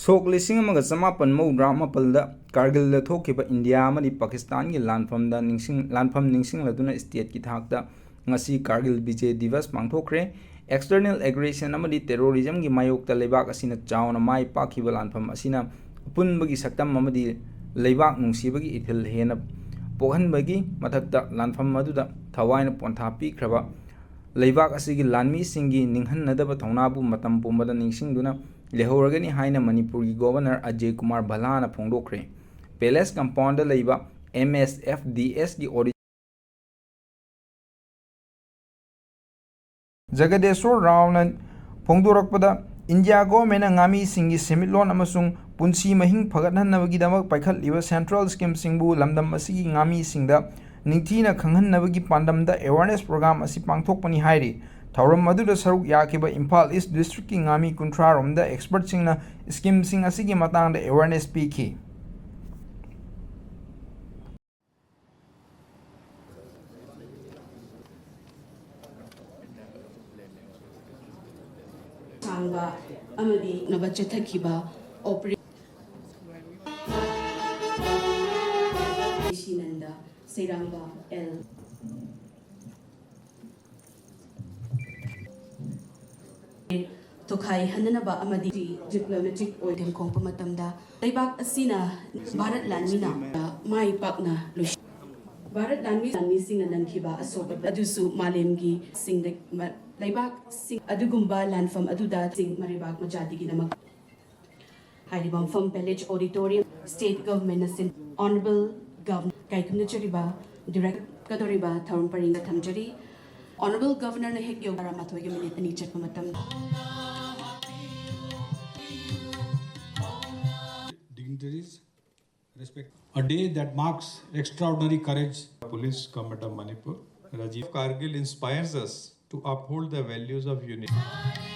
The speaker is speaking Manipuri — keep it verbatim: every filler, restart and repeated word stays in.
ꯁꯣꯛ ꯂꯤꯁꯤꯡ ꯑꯃꯒ ꯆꯃꯥꯄꯟ ꯃꯧꯗ꯭ꯔꯥ ꯃꯥꯄꯜꯗ ꯀꯥꯔꯒꯤꯜꯗ ꯊꯣꯛꯈꯤꯕ ꯏꯟꯗꯤꯌꯥ ꯑꯃꯗꯤ ꯄꯥꯀꯤꯁꯇꯥꯟꯒꯤ ꯂꯥꯟꯐꯝꯗ ꯅꯤꯡꯁꯤꯡ-, ꯂꯥꯟꯐꯝ ꯅꯤꯡꯁꯤꯡꯂꯗꯨꯅ ꯁ꯭ꯇꯦꯠꯀꯤ ꯊꯥꯛꯇ ꯉꯁꯤ ꯀꯥꯔꯒꯤꯜ ꯕꯤꯖꯦ ꯗꯤꯕꯁ ꯄꯥꯡꯊꯣꯛꯈ꯭ꯔꯦ꯫ External aggression ꯑꯃꯗꯤ terrorism ꯒꯤ ꯃꯥꯌꯣꯛꯇ ꯂꯩꯕꯥꯛ ꯑꯁꯤꯅ ꯆꯥꯎꯅ ꯃꯥꯏ ꯄꯥꯛꯈꯤꯕ ꯂꯥꯟꯐꯝ ꯑꯁꯤꯅ ꯑꯄꯨꯟꯕꯒꯤ ꯁꯛꯇꯝ ꯑꯃꯗꯤ ꯂꯩꯕꯥꯛ ꯅꯨꯡꯁꯤꯕꯒꯤ ꯏꯊꯤꯜ ꯍꯦꯟꯅ ꯄꯣꯛꯍꯟꯕꯒꯤ ꯃꯊꯛꯇ ꯂꯥꯟꯐꯝ ꯑꯗꯨꯗ ꯊꯋꯥꯏꯅ ꯄꯣꯟꯊꯥ ꯄꯤꯈ꯭ꯔꯕ ꯂꯩꯕꯥꯛ ꯑꯁꯤꯒꯤ ꯂꯥꯟꯃꯤꯁꯤꯡꯒꯤ ꯅꯤꯡꯍꯟꯅꯗꯕ ꯊꯧꯅꯥꯕꯨ ꯃꯇꯝ ꯄꯨꯝꯕꯗ ꯅꯤꯡꯁꯤꯡꯗꯨꯅ ꯂꯩꯍꯧꯔꯒꯅꯤ ꯍꯥꯏꯅ ꯃꯅꯤꯄꯨꯔꯒꯤ governor Ajay Kumar ꯚꯜꯂꯥꯅ ꯐꯣꯡꯗꯣꯛꯈ꯭ꯔꯦ꯫ Palace compound ꯂꯩꯕ M S F D S ꯒꯤ ꯑꯣꯗꯤ-, ꯖꯒꯗꯦꯁꯣꯔ ꯔꯥꯎꯅ ꯐꯣꯡꯗꯣꯔꯛꯄꯗ, ꯏꯟꯗꯤꯌꯥ ꯒꯣꯚꯔꯟꯃꯦꯟꯠꯅ ꯉꯥꯃꯤꯁꯤꯡꯒꯤ ꯁꯦꯟꯃꯤꯠꯂꯣꯟ ꯑꯃꯁꯨꯡ ꯄꯨꯟꯁꯤ ꯃꯍꯤꯡ ꯐꯒꯠꯍꯟꯅꯕꯒꯤꯗꯃꯛ ꯄꯥꯏꯈꯠꯂꯤꯕ ꯁꯦꯟꯇ꯭ꯔꯦꯜ ꯁ꯭ꯀꯤꯝꯁꯤꯡꯕꯨ ꯂꯝꯗꯝ ꯑꯁꯤꯒꯤ ꯉꯥꯃꯤꯁꯤꯡꯗ ꯅꯤꯡꯊꯤꯅ ꯈꯪꯍꯟꯅꯕꯒꯤ ꯄꯥꯟꯗꯝꯗ ꯑꯦꯋꯥꯔꯅꯦꯁ ꯄ꯭ꯔꯣꯒ꯭ꯔꯥꯝ ꯑꯁꯤ ꯄꯥꯡꯊꯣꯛꯄꯅꯤ ꯍꯥꯏꯔꯤ꯫ ꯊꯧꯔꯝ ꯑꯗꯨꯗ ꯁꯔꯨꯛ ꯌꯥꯈꯤꯕ ꯏꯝꯐꯥꯜ ꯏꯁ ꯗꯤꯁꯇ꯭ꯔꯤꯛꯀꯤ ꯉꯥꯃꯤ ꯀꯨꯟꯊ꯭ꯔꯥ ꯔꯣꯝꯗ ꯑꯦꯛꯁꯄꯔꯠꯁꯤꯡꯅ ꯁ꯭ꯀꯤꯝꯁꯤꯡ ꯑꯁꯤꯒꯤ ꯃꯇꯥꯡꯗ ꯑꯦꯋꯥꯔꯅꯦꯁ ꯄꯤꯈꯤ꯫ ꯁꯥꯡꯕ ꯑꯃꯗꯤ ꯅꯕ ꯆꯠꯊꯈꯤꯕ ꯑꯣꯄꯔꯦ-, ꯁꯤꯅꯟꯗ ꯁꯩꯔꯥꯡꯕ ꯑꯦꯜ ꯇꯣꯈꯥꯏꯍꯟꯅꯅꯕ ꯑꯃꯗꯤ ꯗꯤꯄ꯭ꯂꯣꯃꯦꯇꯤꯛ ꯑꯣꯏ ꯊꯦꯝꯈꯣꯡꯄ ꯃꯇꯝꯗ ꯂꯩꯕꯥꯛ ꯑꯁꯤꯅ ꯚꯥꯔꯠ ꯂꯥꯟꯃꯤꯅ ꯃꯥꯏ ꯄꯥꯛꯅ ꯂꯣꯏꯁꯤ-, ꯚꯥꯔꯠ ꯂꯥꯟꯃꯤ, ꯂꯥꯟꯃꯤꯁꯤꯡꯅ ꯅꯪꯈꯤꯕ ꯑꯁꯣꯛ ꯑꯗꯨꯁꯨ ꯃꯥꯂꯦꯝꯒꯤ ꯁꯤꯡꯗ-, ꯃ-, ꯂꯩꯕꯥꯛꯁꯤꯡ ꯑꯗꯨꯒꯨꯝꯕ ꯂꯥꯟꯐꯝ ꯑꯗꯨꯗ ꯆꯤꯡ ꯃꯔꯩꯕꯥꯛ ꯃꯆꯥꯗꯒꯤꯗꯃꯛ ꯍꯥꯏꯔꯤꯕ ꯃꯐꯝ ꯄꯦꯂꯦꯁ ꯑꯣꯗꯤꯇꯣꯔꯤꯌꯝ ꯁ꯭ꯇꯦꯠ ꯒꯚꯔꯟꯃꯦꯟꯠꯅ ꯁꯤꯟ-, ꯑꯣꯅꯔꯦꯕꯜ ꯒꯚꯔꯅꯔ ꯀꯥꯏꯈꯨꯝꯅꯖꯔꯤꯕ ꯗꯤꯔꯦꯛꯇꯔ ꯊꯧꯔꯝ ꯄꯔꯤꯡꯗ ꯊꯝꯖꯔꯤ꯫ ꯑꯣꯅꯔꯦꯕꯜ ꯒꯚꯔꯅꯔꯅ ꯍꯦꯛ ꯌꯧ ꯇꯔꯥꯃꯥꯊꯣꯏꯒ ꯃꯤꯅꯤꯠ ꯑꯅꯤ ꯆꯠꯄ ꯃꯇꯝꯗ dignitaries, respect. A day that marks extraordinary courage. Police Commander Manipur, Rajiv Kargil inspires us to uphold the values of unity.